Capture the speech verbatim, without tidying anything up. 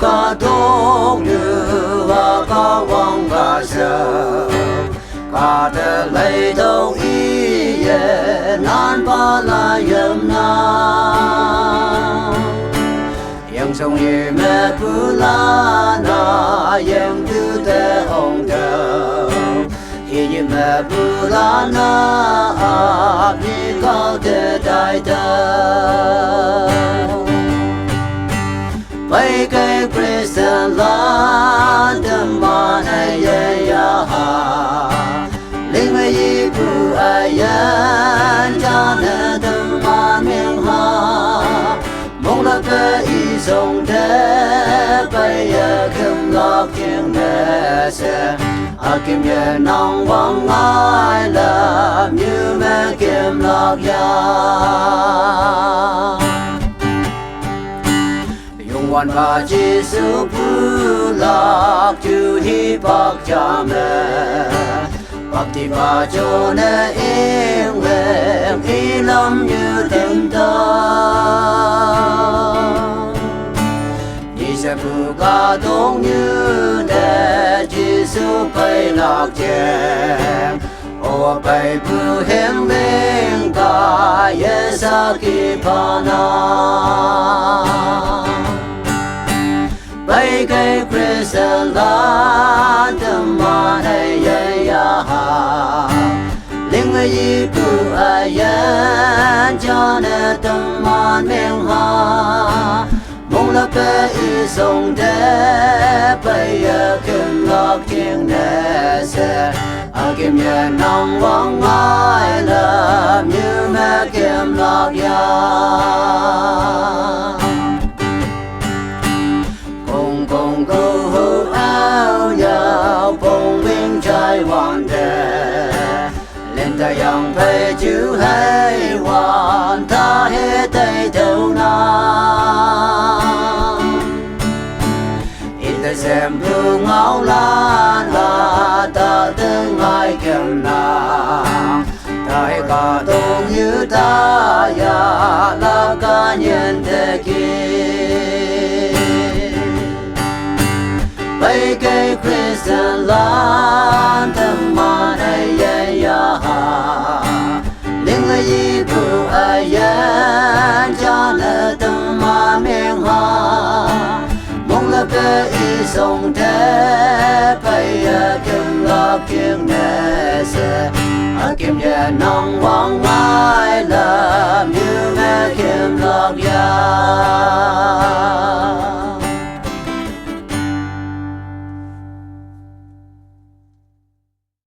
Ka dong yu wa ka wang ka shao. Ka te lei dong i ye nan pa la yem na. Yang song ye me pu la na yang tu te ong dao. Hi yi me bu la na a bi kao te dai dao. Bai kai Christian la te ma ne ye ya ha. Ling me yi bu a yan ja ne te ma ming ha. Mong la pe i song te bai ye kim lak jing ne se. A kim ye nang wang ngai la miu me kim lak ya. Yung wan ba Jisu pu lak ju hi bak ja me. Bak ti ba jo ne ing weng i lam yu tim ta. Ni se pu ka dong yu ne Jisu pai lak jeng. O pai pu hem weng ka ye sa ki pa na. Bai kai Christian la te ma ne ye ya ha. Ling yi pu a yan ja ne te ma ming ha. Mong la pe i song te bai ye kim lak jing ne se. A kim ye nang wang ngai la miu me kim lak ya. Kong kong ku hu au yao pong wing chai wan de. Len ta yang pei ju hei wan ta he tei teu na. In the same blue ngau lan la ta te ngai kem na. Tai ka dong yu ta ya la ka nyen te ki. Bai kai Christian lan te ma ne ye ya ha. Ling yi pu a yan ja ne te ma ming ha. Mong la pe i song te bai ye kim lak jing ne se. A kim ye nang wang ngai la miu me kim la